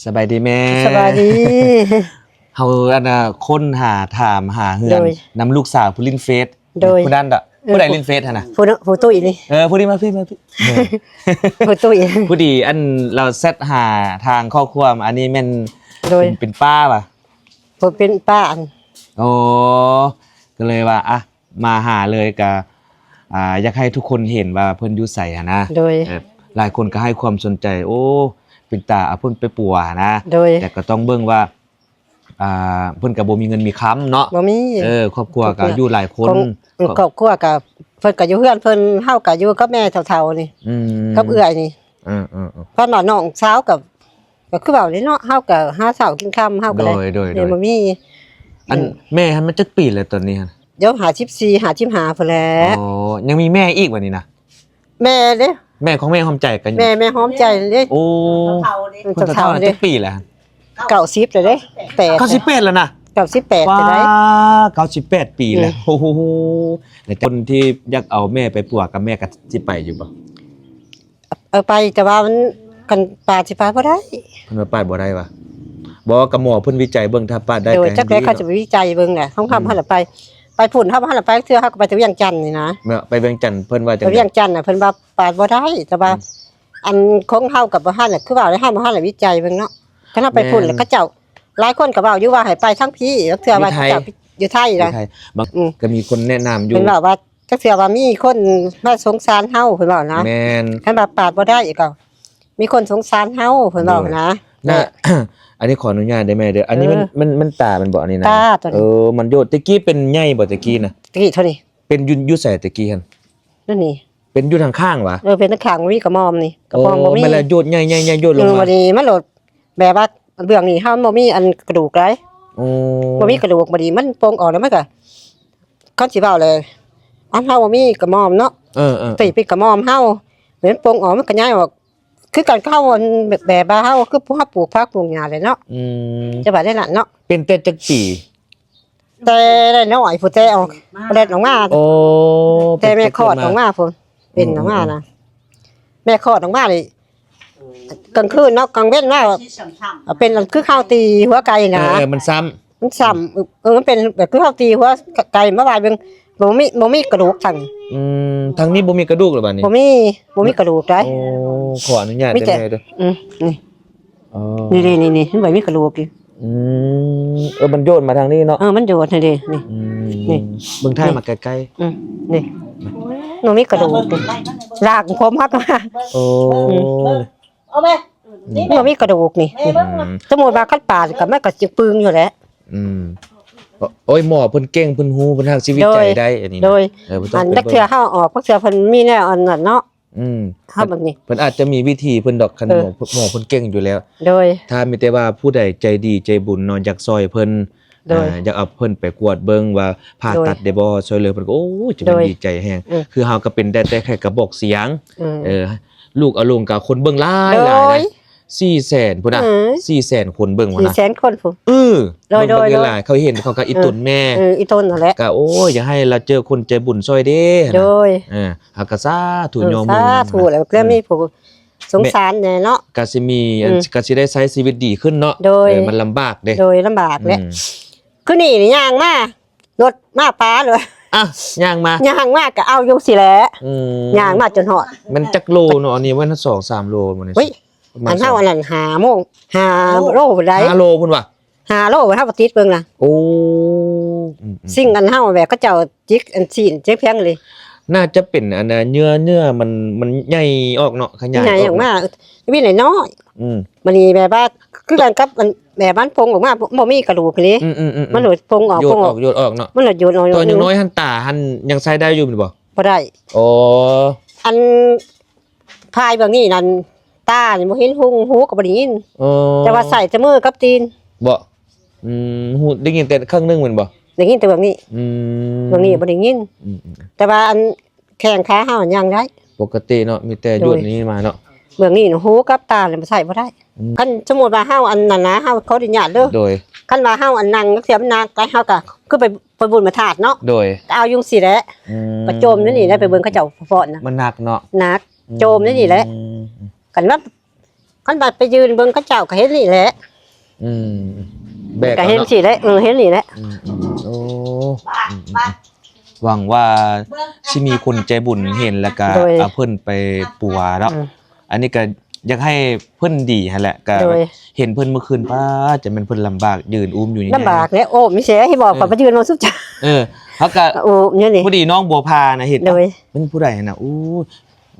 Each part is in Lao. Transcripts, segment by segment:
ສະບາຍດີແມ່. ສະບາຍດີ. ເຮົາອັນນ່າຄົ້ນຫາ ຖາມຫາເຮືອນ ໂດຍ ນຳລູກສາວຜູ້ຫຼິ້ນເຟສ. ໂດຍ ຜູ້ນັ້ນດະ. ເອີ ຜູ້ໃດຫຼິ້ນເຟສຫັ້ນນະ? ຜູ້ ຜູ້ຕຸ້ຍນີ້. ເອີ ຜູ້ນີ້ມາພີ້ ມາພີ້. ເອີ ຜູ້ຕຸ້ຍ. ຜູ້ດີອັນລາວແຊັດຫາທາງຂໍ້ຄວາມ ອັນນີ້ແມ່ນ ໂດຍ ເປັນ ເປັນປ້າຫວາ? ເພິ່ນເປັນປ້າ. ອໍ ກໍເລີຍວ່າ ອ່ະ ມາຫາເລີຍ ກະ ອ່າ ຢາກໃຫ້ທຸກຄົນເຫັນວ່າເພິ່ນຢູ່ໃສຫັ້ນນະ. ໂດຍ ເອີ ຫຼາຍຄົນກໍໃຫ້ຄວາມສົນໃຈ ໂອ້ ເປັນຕາເອົາເພິ່ນໄປປົວຫັ້ນນະ. ໂດຍ ແຕ່ກໍຕ້ອງເບິ່ງວ່າ ອ່າ ເພິ່ນກໍບໍ່ມີເງິນມີຄຳເນາະ. ບໍ່ມີ. ເອີ ຄອບຄົວກໍຢູ່ຫຼາຍຄົນ ຄອບຄົວກໍ ເພິ່ນກໍຢູ່ເຮືອນເພິ່ນ ເຮົາກໍຢູ່ກັບແມ່ເຖົ້າໆນີ້ ອືມ ກັບເອື້ອຍນີ້. ເອີໆໆ ເພາະວ່ານ້ອງສາວກໍ ກໍຄືເວົ້ານີ້ເນາະ ເຮົາກໍຫາເຊົ້າກິນຄ່ຳ ເຮົາກໍໄດ້. ໂດຍໆໆ ບໍ່ມີ. ອັນ ອືມ ແມ່ຫັ້ນມັນຈັກປີແລ້ວຕອນນີ້ຫັ້ນ? ດຽວຫ້າສິບສີ່ ຫ້າສິບຫ້າພຸ້ນແຫຼະ. ອໍ ຍັງມີແມ່ອີກບັດນີ້ນະ? ແມ່ເດ້. ແມ່ຂອງແມ່ຫອມໃຈກັນ. ແມ່ ແມ່ຫອມໃຈເດ້. ໂອ້ ເຖົ້າໆເດ້. ເພິ່ນເຖົ້າໆ ແລ້ວ ຈັກປີແລ້ວ? ເກົ້າສິບແລ້ວເດ້. ແປດ ເກົ້າສິບແປດແລ້ວນະ. ເກົ້າສິບແປດແລ້ວໄດ໋. ເກົ້າສິບແປດປີແລ້ວ. ອືມ ໂອ້ໂຫ. ແລ້ວຄົນທີ່ຢາກເອົາແມ່ໄປປົວກັບແມ່ກໍຊິໄປຢູ່ບໍ່? ເອີ ໄປ ແຕ່ວ່າມັນ ຄັນປາດຊິປາດບໍ່ໄດ້. ເພິ່ນວ່າປາດບໍ່ໄດ້ຫວາ? ບໍ່ ກໍໝໍເພິ່ນວິໄຈເບິ່ງ ຖ້າປາດໄດ້. ໂດຍ ກໍຍັງດີເນາະ. ຈັກແລ້ວເຂົາຈະໄປວິໄຈເບິ່ງແຫຼະ ຂອງເຮົາ ອືມ ບໍ່ທັນໄດ້ໄປ ໄປພຸ້ນ ເຮົາບໍ່ທັນໄດ້ໄປເທື່ອ ເຮົາກໍໄປແຕ່ວຽງຈັນນີ້ນະ. ເນາະ ໄປວຽງຈັນ ເພິ່ນວ່າຈັ່ງໃດ? ໄປວຽງຈັນນະ ເພິ່ນວ່າປາດບໍ່ໄດ້ ແຕ່ວ່າ ອືມ ອັນຂອງເຮົາກໍບໍ່ທັນ ຄືວ່າແລ້ວ ເຮົາບໍ່ທັນໄດ້ວິໄຈເບິ່ງເນາະ. ຄັນເຮົາໄປພຸ້ນ ແມ່ນ ແລ້ວເຂົາເຈົ້າ ຫຼາຍຄົນກໍເວົ້າຢູ່ວ່າໃຫ້ໄປທາງພີ້ ເທື່ອວ່າເຂົາເຈົ້າຢູ່ໄທນະ. ອືມ ກໍມີຄົນແນະນຳຢູ່ ເພິ່ນເວົ້າວ່າ ຈັກເທື່ອວ່າມີຄົນມາສົງສານເຮົາ ເພິ່ນເວົ້ານະ. ແມ່ນ ຄັນວ່າປາດບໍ່ໄດ້ກໍມີຄົນສົງສານເຮົາ ເພິ່ນເວົ້ານະ. ໂດຍ ນະ ແມ່ ອັນນີ້ຂໍອະນຸຍາດເດີແມ່ເດີ ອັນນີ້ມັນ ເອີ ມັນ ມັນຕາແມ່ນບໍ່ ອັນນີ້ນະ? ຕາຕົວນີ້ ເອີ ມັນໂຍດ ແຕ່ກີ້ເປັນໃຫຍ່ບໍ່ ແຕ່ກີ້ນະ? ແຕ່ກີ້ເທົ່ານີ້. ເປັນຢູ່ ຢູ່ໃສແຕ່ກີ້ຫັ້ນ? ຢູ່ນີ້. ເປັນຢູ່ທາງຂ້າງຫວາ? ເອີ ເປັນທາງຂ້າງ ບໍ່ມີກະໝໍ້ນີ້ ກະໝໍ້ບໍ່ມີ. ອໍ ແມ່ນລະໂຍດໃຫຍ່ໆໆ ໂຍດລົງມາ. ເອີ ບັດນີ້ມັນໂລດ ແບບວ່າເບື້ອງນີ້ເຮົາບໍ່ມີອັນກະດູກໃດ໋. ໂອ້ ບໍ່ມີກະດູກ ບັດນີ້ມັນປົ່ງອອກແລ້ວ ມັນກະ ຄັນຊິເວົ້າແລ້ວ ອັນເຮົາບໍ່ມີກະໝໍ້ເນາະ. ເອີໆໆ ໄປເປັນກະໝໍ້ເຮົາ ມັນປົ່ງອອກ ມັນກະຍ້າຍອອກ ຄືກັນເຂົາອັນ ແບບວ່າເຮົາຄືຜູ້ເຮົາປູກຜັກປູກຫຍ້າແຫຼະເນາະ. ອືມ ຈະວ່າໄດ້ນັ້ນເນາະ. ເປັນແຕ່ຈັກປີ? ແຕ່ໄດ້ນ້ອຍພຸ້ນ ແຕ່ອອກ ແລ່ນອອກມາ. ໂອ້ ແຕ່ແມ່ຄອດອອກມາພຸ້ນ ເປັນອອກມານະ. ອືມໆໆ ແມ່ຄອດອອກມານີ້ ກາງຄືນເນາະ ກາງເວັນມາ ເປັນຄືເຮົາຕີຫົວໄກ່ນະ. ເອີ ມັນຊ້ຳ ມັນຊ້ຳ. ເອີ ມັນເປັນແບບຄືເຮົາຕີຫົວໄກ່ມາວາຍເບິ່ງ ບໍ່ມີ ບໍ່ມີກະດູກທັງ. ອືມ ທັງນີ້ບໍ່ມີກະດູກແລ້ວບາດນີ້? ບໍ່ມີ ບໍ່ມີກະດູກໃດ໋. ໂອ້ ຂໍອະນຸຍາດເດີແມ່ເດີ. ອືມ ນີ້ ອໍ ນີ້ໆໆ ເຫັນບໍ່ ມີກະດູກຢູ່. ອືມ ເອີ ມັນໂຍດມາທາງນີ້ເນາະ. ເອີ ມັນໂຍດຫັ້ນເດ້ ນີ້. ອືມ ນີ້ ເບິ່ງຖ່າຍມາໃກ້ໆ. ອືມ ນີ້ ມັນມີກະດູກນີ້ ລາກຜົມຫັກມາ. ໂອ້ ອືມ ເອົາແມ່ ນີ້ ມັນມີກະດູກນີ້. ອືມ ສົມມຸດວ່າຄັນປາດກໍ ມັນກໍຊິປຶງຢູ່ແຫຼະ. ອືມ ໂອ້ຍ ໝໍເພິ່ນເກັ່ງ ເພິ່ນຮູ້ ເພິ່ນຫາກຊິວິໄຈໄດ້ ໂດຍ ອັນນີ້ນະ. ໂດຍ ເອີ ເພິ່ນຕ້ອງ ອັນ ໄປເບິ່ງ ຈັກເທື່ອເຮົາອອກ ຈັກເທື່ອເພິ່ນມີແນວອັນນັ້ນເນາະ. ອືມ ເຮົາບັດນີ້ ເພິ່ນອາດຈະມີວິທີເພິ່ນດອກ ຄັນ ເອີ ໝໍ ໝໍເພິ່ນເກັ່ງຢູ່ແລ້ວ. ໂດຍ ຖ້າມີແຕ່ວ່າຜູ້ໃດໃຈດີໃຈບຸນເນາະ ຢາກຊ່ອຍເພິ່ນ ໂດຍ ອ່າ ຢາກເອົາເພິ່ນໄປກວດເບິ່ງວ່າຜ່າຕັດ ໂດຍ ໄດ້ບໍ່ ຊ່ວຍເຫຼືອເພິ່ນ ໂອ້ຍ ຈະແມ່ນ ໂດຍ ດີໃຈແຮງ. ອືມ ຄືເຮົາກໍເປັນໄດ້ແຕ່ແຄ່ກະບອກສຽງ. ອືມ ເອີ ລູກເອົາລົງກໍຄົນເບິ່ງຫຼາຍ ໂດຍ ຫຼາຍນະ. ສີ່ແສນພຸ້ນນະ. ເອີ ສີ່ແສນຄົນເບິ່ງພຸ້ນນະ ສີ່ແສນຄົນພຸ້ນ. ເອີ ໂດຍ ເບິ່ງ ໂດຍ ເບິ່ງຫຼາຍໆ ເຂົາເຫັນເຂົາກໍອີ່ຕົນແມ່ ເອີ ອີ່ຕົນຫັ້ນແຫຼະ ກໍ ໂອ້ຍ ຢາກໃຫ້ລາວເຈີຄົນໃຈບຸນຊ່ອຍເດ້. ໂດຍ ເອີ ເຮົາກໍສາທຸ ເອີ ຍອມ ສາທຸແຫຼະ ແລ້ວມີຜູ້ສົງສານແດ່ເນາະ ກໍຊິມີ ອືມ ກໍຊິໄດ້ໃຊ້ຊີວິດດີຂຶ້ນເນາະ. ໂດຍ ເອີ ມັນລຳບາກເດ້. ໂດຍ ລຳບາກແຫຼະ. ອືມ ຄືນີ້ນີ້ຍ່າງມາ ລົດມາປາເລີຍ. ອ້າວ ຍ່າງມາ ຍ່າງມາກໍເອົາຢູ່ຊີ້ແຫຼະ. ອືມ ຍ່າງມາຈົນຮອດ. ມັນຈັກໂລເນາະ ອັນນີ້ມັນສອງສາມໂລບໍ່ນີ້? ເຮີ້ຍ ປະມານ ອັນເຮົາ ສອງ ອັນນັ້ນຫ້າໂມງ ຫ້າ ໂອ້ ໂລພຸ້ນໃດ໋. ຫ້າໂລພຸ້ນຫວາ? ຫ້າໂລ ເຮົາບໍ່ຕິດເບິ່ງນະ. ໂອ້ ອືມໆ ສິ່ງອັນເຮົາແບບເຂົາເຈົ້າຈິກອັນຊີ້ນເຈັບແພງເລີຍ. ໜ້າຈະເປັນອັນນ່າ ເຍື່ອ ເຍື່ອມັນ ມັນໃຫຍ່ອອກເນາະ ຂະຫຍາຍ ໃຫຍ່ອອກມາ ອອກເນາະ ມີນ້ອຍໆ. ອືມ ບັດນີ້ແບບວ່າ ຄືກັນກັບອັນ ແບບມັນປົ່ງອອກມາ ບໍ່ມີກະດູກນີ້. ອືມໆໆໆ ມັນໂຍດປົ່ງອອກ ໂຍດອອກ ໂຍດອອກເນາະ. ມັນໂຍດອອກ ຕອນຍັງນ້ອຍຫັ້ນ ຕາຫັ້ນຍັງໃຊ້ໄດ້ຢູ່ແມ່ນບໍ່? ບໍ່ໄດ້. ອໍ ອັນ ພາຍເບື້ອງນີ້ນັ້ນ ຕານີ້ບໍ່ເຫັນ ຫູ ຫູກໍບໍ່ໄດ້ຍິນ. ອໍ ແຕ່ວ່າໃຊ້ແຕ່ມືກັບຕີນ. ບໍ່ ອືມ ຫູ ໄດ້ຍິນແຕ່ເຄິ່ງໜຶ່ງແມ່ນບໍ່? ໄດ້ຍິນແຕ່ເບື້ອງນີ້. ອືມ ເບື້ອງນີ້ບໍ່ໄດ້ຍິນ. ອືມໆ ແຕ່ວ່າອັນ ແຂ້ງຂາເຮົາຍັງໄດ້ ປົກກະຕິເນາະ ມີແຕ່ ໂດຍ ຍວດນີ້ມາເນາະ. ເບື້ອງນີ້ນະ ຫູກັບຕານີ້ມັນໃຊ້ບໍ່ໄດ້. ອືມ ຄັນສົມມຸດວ່າເຮົາອັນນັ້ນນະ ເຮົາຂໍອະນຸຍາດເດີ. ໂດຍ ຄັນວ່າເຮົາອັນນັ່ງຈັກເທື່ອມັນໜັກໄດ໋ ເຮົາກໍຄືໄປ ໄປບຸນມາທາດເນາະ. ໂດຍ ກໍເອົາຢູ່ຊີ້ແຫຼະ. ອືມ ກໍໂຈມໃນນີ້ແຫຼະ ໄປເບິ່ງເຂົາເຈົ້າຟ້ອນນະ ມັນໜັກເນາະ. ໜັກ ອືມ ໂຈມໃນນີ້ແຫຼະ. ອືມ ຄັນວ່າ ຄັນບາດໄປຢືນເບິ່ງເຂົາເຈົ້າກໍເຫັນນີ້ແຫຼະ. ອືມ ແບກ ກໍເຫັນ ເອົາເນາະ ຊີ້ແຫຼະ ເອີ ເຫັນນີ້ແຫຼະ. ອືມໆ ໂອ້ ອືມໆ ຫວັງວ່າຊິມີຄົນໃຈບຸນເຫັນ ແລ້ວກະ ໂດຍ ເອົາເພິ່ນໄປປົວເນາະ. ອືມ ອັນນີ້ກະຢາກໃຫ້ເພິ່ນດີຫັ້ນແຫຼະ ກະ ໂດຍ ເຫັນເພິ່ນເມື່ອຄືນ ປ້າ ຈະແມ່ນເພິ່ນລຳບາກ ຢືນອຸ້ມຢູ່ນີ້ ລຳບາກແຫຼະ ໂອ້ມນີ້ແຫຼະ ໃຫ້ບອກ ເອີ ຂ້ອຍໄປຢືນນຳຊຸມເຈົ້າ. ເອີ ເຮົາກະ ໂອ້ມຢູ່ນີ້ ພໍດີນ້ອງບົວພານະເຫັນ ໂດຍ ເປັນຜູ້ໃດຫັ້ນນະ ໂອ້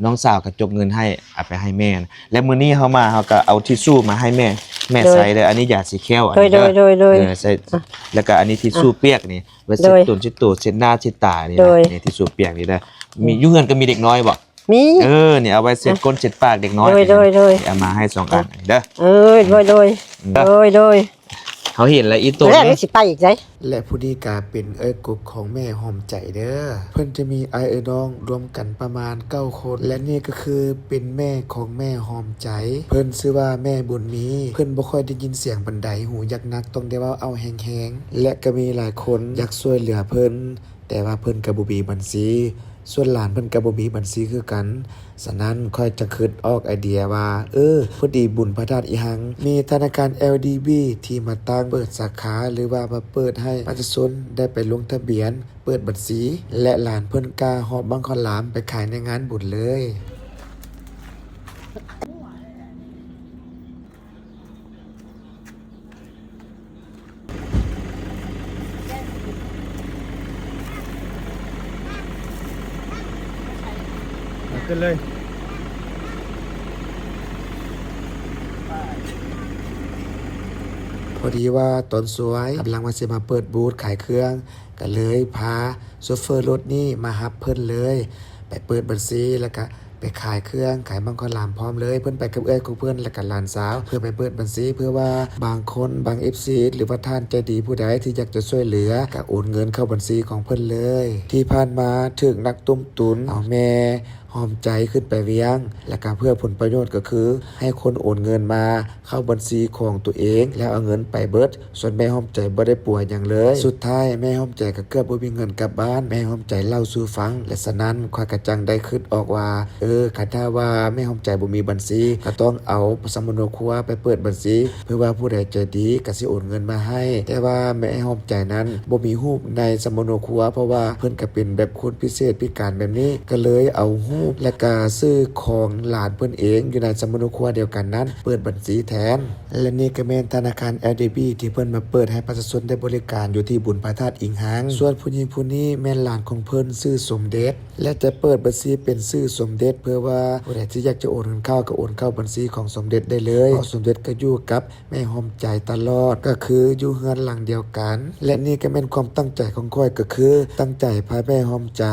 ນ້ອງສາວກະຈົກເງິນໃຫ້ ເອົາໄປໃຫ້ແມ່ນະ ແລະມື້ນີ້ເຮົາມາ ເຮົາກະເອົາທິຊຊູ່ມາໃຫ້ແມ່ ແມ່ ໂດຍ ໃຊ້ເດີ ອັນນີ້ຢາສີແຂ້ວ ໂດຍ ອັນນີ້ເດີ ໂດຍ ໂດຍ ເອີ ໃຊ້ ອ່ະ ແລ້ວກະອັນນີ້ທິຊຊູ່ປຽກນີ້ ໄວ້ເຊັດ ໂດຍ ຕົນເຊັດໂຕ ເຊັດໜ້າເຊັດຕານີ້ ໂດຍ ນະ ນີ້ທິຊຊູ່ປຽກນີ້ເດີ ມີ ອືມ ຢູ່ເຮືອນກໍມີເດັກນ້ອຍບໍ່? ມີ ເອີ ນີ້ເອົາໄວ້ເຊັດ ອ່ະ ກົ້ນເຊັດປາກເດັກນ້ອຍ ໂດຍ ໂດຍ ໂດຍ ເອົາມາໃຫ້ສອງອັນ ອ່ະ ນີ້ເດີ ເອີ ໂດຍ ໂດຍ ອືມ ໂດຍ ໂດຍ ເຮົາເຫັນແລ້ວອີ່ໂຕ ແລ້ວຊິໄປອີກໃດ. ແລະຜູ້ນີ້ກະເປັນເອື້ອຍກົກຂອງແມ່ຫອມໃຈເດີ ເພິ່ນຈະມີອ້າຍເອື້ອຍນ້ອງລວມກັນປະມານເກົ້າຄົນ ແລະນີ້ກໍຄືເປັນແມ່ຂອງແມ່ຫອມໃຈ ເພິ່ນຊື່ວ່າແມ່ບຸນມີ ເພິ່ນບໍ່ຄ່ອຍໄດ້ຍິນສຽງປານໃດ ຫູຢາກໜັກ ຕ້ອງໄດ້ເວົ້າເອົາແຮງໆ ແລະກໍມີຫຼາຍຄົນຢາກຊ່ວຍເຫຼືອເພິ່ນ ແຕ່ວ່າເພິ່ນກໍບໍ່ມີບັນຊີ ສ່ວນຫຼານເພິ່ນກໍບໍ່ມີບັນຊີຄືກັນ. ສະນັ້ນຂ້ອຍຈຶ່ງຄິດອອກໄອເດຍວ່າ ເອີ ພໍດີບຸນພະທາດອີ່ຮັ່ງ ມີທະນາຄານ ແອລດີບີ ທີ່ມາຕັ້ງເປີດສາຂາ ຫຼືວ່າມາເປີດໃຫ້ປະຊາຊົນໄດ້ໄປລົງທະບຽນເປີດບັນຊີ ແລະຫຼານເພິ່ນກໍຫອບບັ້ງເຂົ້າຫຼາມໄປຂາຍໃນງານບຸນເລີຍ. ຂຶ້ນເລີຍ ພໍດີວ່າຕອນສວຍກຳລັງວ່າຊິມາເປີດບູດຂາຍເຄື່ອງ ກໍເລີຍພາໂຊເຟີລົດນີ້ມາຮັບເພິ່ນເລີຍ ໄປເປີດບັນຊີ ແລ້ວກະ ໄປຂາຍເຄື່ອງ ຂາຍບັ້ງເຂົ້າຫຼາມພ້ອມເລີຍ ເພິ່ນໄປກັບເອື້ອຍຂອງເພິ່ນ ແລ້ວກະຫຼານສາວ ເພື່ອໄປເປີດບັນຊີ ເພື່ອວ່າບາງຄົນ ບາງເອັຟຊີ ຫຼືວ່າທ່ານໃຈດີຜູ້ໃດທີ່ຢາກຈະຊ່ວຍເຫຼືອ ກະໂອນເງິນເຂົ້າບັນຊີຂອງເພິ່ນເລີຍ. ທີ່ຜ່ານມາຖືກນັກຕົ້ມຕຸນເອົາແມ່ຫອມໃຈຂຶ້ນໄປວຽງ ແລ້ວກະເພື່ອຜົນປະໂຫຍດກໍຄືໃຫ້ຄົນໂອນເງິນມາ ເຂົ້າບັນຊີຂອງຕົວເອງ ແລ້ວເອົາເງິນໄປເບິດ ສ່ວນແມ່ຫອມໃຈບໍ່ໄດ້ປົວຫຍັງເລີຍ. ສຸດທ້າຍແມ່ຫອມໃຈກໍເກືອບບໍ່ມີເງິນກັບບ້ານ ແມ່ຫອມໃຈເລົ່າສູ່ຟັງ ແລະສະນັ້ນຂ້ອຍກໍຈັ່ງໄດ້ຄິດອອກວ່າ ເອີ ຄັນຖ້າວ່າແມ່ຫອມໃຈບໍ່ມີບັນຊີ ກໍຕ້ອງເອົາສຳມະໂນຄົວໄປເປີດບັນຊີ ເພື່ອວ່າຜູ້ໃດໃຈດີກໍຊິໂອນເງິນມາໃຫ້ ແຕ່ວ່າແມ່ຫອມໃຈນັ້ນບໍ່ມີຮູບໃນສຳມະໂນຄົວ ເພາະວ່າເພິ່ນກໍເປັນແບບຄົນພິເສດພິການແບບນີ້ ກໍເລີຍເອົາຮູບ ແລະກະຊື່ຂອງຫຼານເພິ່ນເອງຢູ່ໃນສຳມະໂນຄົວດຽວກັນນັ້ນ ເປີດບັນຊີແທນ ແລະນີ້ກໍແມ່ນທະນາຄານ ແອລດີບີ ທີ່ເພິ່ນມາເປີດໃຫ້ປະຊາຊົນໄດ້ບໍລິການຢູ່ທີ່ບຸນພະທາດອີ່ຮັ່ງ. ສ່ວນຜູ້ຍິງຜູ້ນີ້ແມ່ນຫຼານຂອງເພິ່ນ ຊື່ສົມເດັດ ແລະຈະເປີດບັນຊີເປັນຊື່ສົມເດັດ ເພື່ອວ່າຜູ້ໃດທີ່ຢາກຈະໂອນເງິນເຂົ້າກໍໂອນເຂົ້າບັນຊີຂອງສົມເດັດໄດ້ເລີຍ ເພາະສົມເດັດກໍຢູ່ກັບແມ່ຫອມໃຈຕະຫຼອດ ກໍຄືຢູ່ເຮືອນຫຼັງດຽວກັນ ແລະນີ້ກໍແມ່ນຄວາມຕັ້ງໃຈຂອງຂ້ອຍ ກໍຄືຕັ້ງໃຈພາແມ່ຫອມໃຈ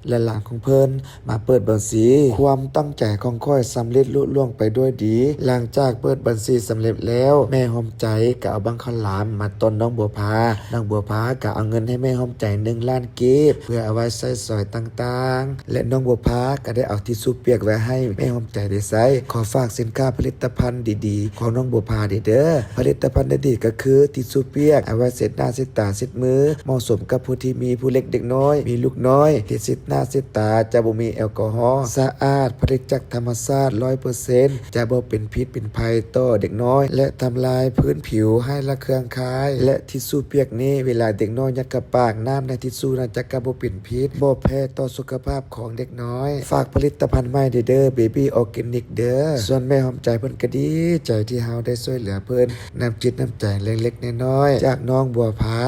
ແລະຫຼານຂອງເພິ່ນ ມາເປີດບັນຊີ ຄວາມຕັ້ງໃຈຂອງຂ້ອຍສຳເລັດລຸລ່ວງໄປດ້ວຍດີ. ຫຼັງຈາກເປີດບັນຊີສຳເລັດແລ້ວ ແມ່ຫອມໃຈກໍເອົາບັ້ງເຂົ້າຫຼາມມາຕ້ອນນ້ອງບົວພາ. ນ້ອງບົວພາກໍເອົາເງິນໃຫ້ແມ່ຫອມໃຈໜຶ່ງລ້ານກີບ ເພື່ອເອົາໄວ້ໃຊ້ສອຍຕ່າງໆ ແລະ ນ້ອງບົວພາກໍໄດ້ເອົາທິຊຊູ່ປຽກໄວ້ໃຫ້ແມ່ຫອມໃຈໄດ້ໃຊ້. ຂໍຝາກສິນຄ້າຜະລິດຕະພັນດີໆຂອງນ້ອງບົວພານີ້ເດີ. ຜະລິດຕະພັນດີໆກໍຄືທິຊຊູ່ປຽກ ເອົາໄວ້ເຊັດໜ້າເຊັດຕາເຊັດມື ເໝາະສົມກັບຜູ້ທີ່ມີຜູ້ເລັກເດັກນ້ອຍ ມີລູກນ້ອຍ ທີ່ເຊັດໜ້າເຊັດຕາຈະບໍ່ມີແອລກໍຮໍ, ສະອາດ, ຜະລິດຈາກທຳມະຊາດຮ້ອຍເປີເຊັນ, ຈະບໍ່ເປັນພິດເປັນໄພຕໍ່ເດັກນ້ອຍ ແລະ ທຳລາຍພື້ນຜິວ ຮ້າຍລະເຄືອງຄາຍ ແລະ ທິຊຊູ່ປຽກນີ້ ເວລາເດັກນ້ອຍຍັດເຂົ້າປາກ, ນ້ຳໃນທິຊຊູ່ນັ້ນຈະກະບໍ່ເປັນພິດ, ບໍ່ແພ້ຕໍ່ສຸຂະພາບຂອງເດັກນ້ອຍ. ຝາກຜະລິດຕະພັນໃໝ່ເດີ, ເບບີ້ອໍແກນິກເດີ. ສ່ວນແມ່ຫອມໃຈເພິ່ນກະດີໃຈທີ່ເຮົາໄດ້ຊ່ວຍເຫຼືອເພິ່ນ, ນ້ຳຈິດນ້ຳໃຈເລັກໆນ້ອຍໆ ຈາກນ້ອງບົວພາ.